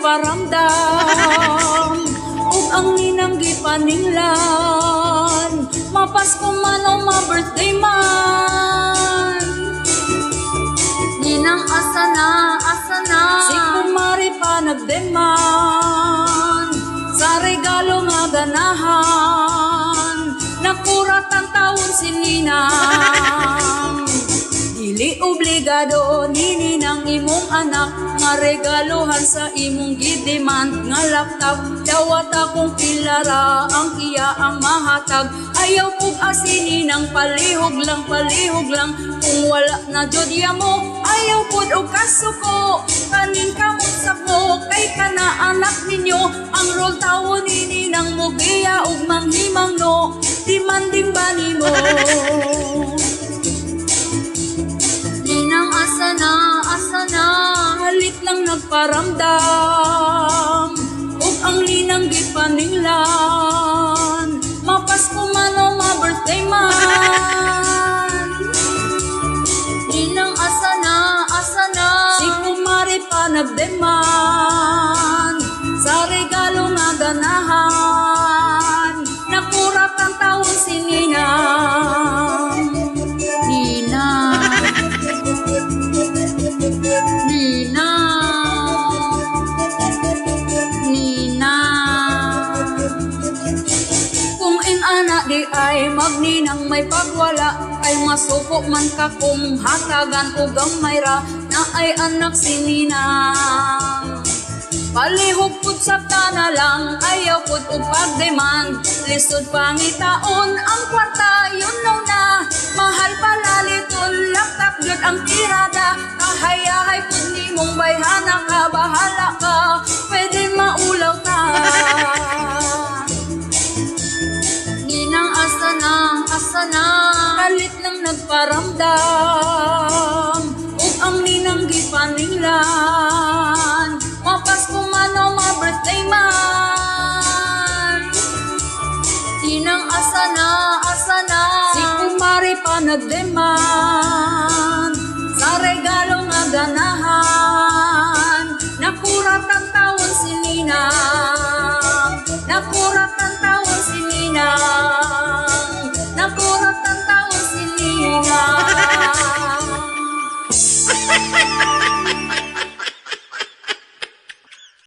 nagparamdam ug ang ninang gipaninglan, mapasko man o ma-birthday man. Ninang, asa na, asa na? Si kumare pa nagdemand sa regalo nga ganahan. Nakurat ang taon si Ninang. Dili obligado ni Ninang imong anak nga regaluhan sa imong gidemand nga laptop. Dawat akong pilara ang iya ang mahatag. Ayaw pug asi, Ninang, palihog lang, palihog lang. Kung wala na jud mo, ayaw pud og kasuko. Kaning kamot sa mo kay kana anak ninyo ang role tawo ni Ninang, mugiya og manghimang no. Demanding ba nimo? Ninang, asa na, asa na? Halit lang nagparamdam ug ang ninang gipaninglan, mapasko man o ma-birthday man. Ninang, asa na, asa na? Si kumare pa nagdemand sa regalo nga ganahan. Nakurat ang taon si Ninang. Ninang. Ninang. Ninang. Kung ing-ana di ay magninang may pagwala, ay masuko man ka kung hatagan og gamay ra na ay anak si Ninang. Palihog pud sa na lang, ayaw pud og pagdemand. Lisod pangitaon ang kwarta, you know na. Mahal palaliton, laptop gyud ang tirada. Kahayahay pud nimong bayhana ka, bahala ka, pwede maulaw ta. Ninang, asa na, asa na? Kalit lang nagparamdam ug ang ninang gipaninglan, mapasko man o ma-birthday man. Ninang, asa na, asa na? Si kumare pa nagdemand